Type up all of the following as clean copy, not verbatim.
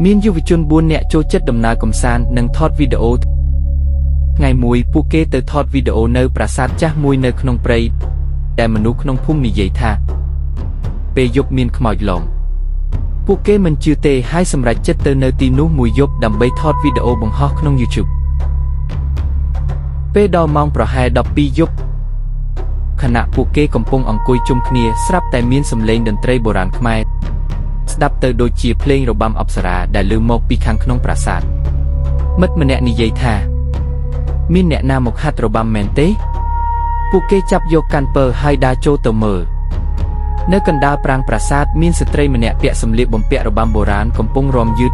មានយុវជន4នាក់ចូលចិត្តដំណើរកម្សាន្តនិងថតវីដេអូថ្ងៃមួយពួកគេទៅថតវីដេអូនៅប្រាសាទចាស់មួយនៅក្នុងព្រៃដែលមនុស្សក្នុងភូមិនិយាយថាពេលយប់មានខ្មោចលងពួកគេមិនជឿទេហើយសម្រេចចិត្តទៅនៅទីនោះមួយយប់ដើម្បីថតវីដេអូបង្ហោះក្នុង YouTube ពេលដល់ម៉ោងប្រហែល12យប់ខណៈពួកគេកំពុងអង្គុយជុំគ្នាស្រាប់តែមានសំឡេងតន្ត្រីបុរាណខ្មែរស្ដាប់ទៅដូចជាភ្លេងរបាំអប្សរាដែលឮមកពីខាងក្នុងប្រាសាទមិត្តម្នាក់និយាយថាមានអ្នកណាមកហាត់របាំមែនទេពួកគេចាប់យកកាន់ពើហើយដើរចូលទៅមើលនៅកណ្ដាលប្រាង្គប្រាសាទមានស្ត្រីម្នាក់ពាក់សម្លៀកបំពាក់របាំបុរាណកំពុងរាំយឺត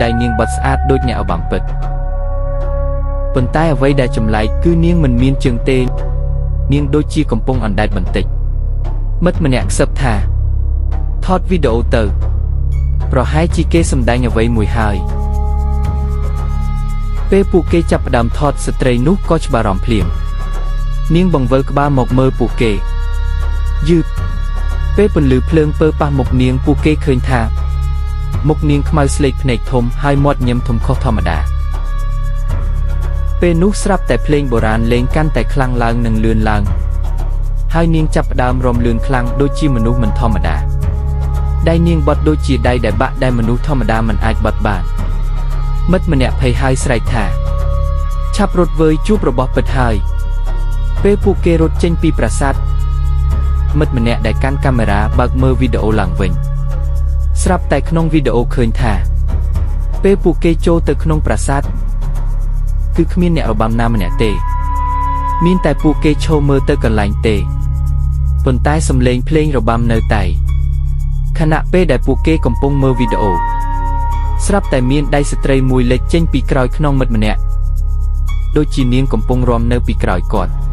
ដៃនាងបត់ស្អាតដូចអ្នករបាំពិតប៉ុន្តែអ្វីដែលចម្លែកគឺនាងមិនមានជើងទេនាងដូចជាកំពុងអណ្ដែតបន្តិចមិត្តម្នាក់ខ្សឹបថាថតវីដេអូទៅប្រហែលជាគេសម្ដែងអ្វីមួយហើយពេលពួកគេចាប់ផ្ដើមថតស្ត្រីនោះក៏ច្បារម្មណ៍ភ្លាមនាងបង្វិលក្បាលមកមើលពួកគេយឺតពេលពន្លឺភ្លើងពើប៉ះមុខនាងពួកគេឃើញថាមុខនាងខ្មៅស្លេកភ្នែកធំហើយមាត់ញឹមធំខុសធម្មតាពេលនោះស្រាប់តែភ្លេងបុរាណលេងកាន់តែខ្លាំងឡើងនិងលឿនឡើងហើយនាងចាប់ផ្ដើមរំលឿនខ្លាំងដូចជាមនុស្សមិនធម្មតាដៃនាងបត់ដូចជាដៃដែលបាក់ដែលមនុស្សធម្មតាមិនអាចបត់បានមិត្តម្នាក់ភ័យហើយស្រែកថាឆាប់រត់វើយជួបរបស់ពិតហើយពេលពួកគេរត់ចេញពីប្រាសាទមិត្តម្នាក់ដែលកាន់កាមេរ៉ាបើកមើលវីដេអូឡើងវិញស្រាប់តែក្នុងវីដេអូឃើញថាពេលពួកគេចូលទៅក្នុងប្រាសាទគឺគ្មានអ្នករបាំណាម្នាក់ទេមានតែពួកគេឈរមើលទៅកន្លែងទេប៉ុន្តែសំឡេងភ្លេងរបាំនៅតែខណៈពេលដែលពួកគេកំពុងមើលវីដេអូស្រាប់តែមានដៃស្ត្រីមួយលេចចេញពីក្រោយខ្នងមិត្តម្នាក់ដូចជានាងកំពុងរាំនៅពីក្រោយគាត់។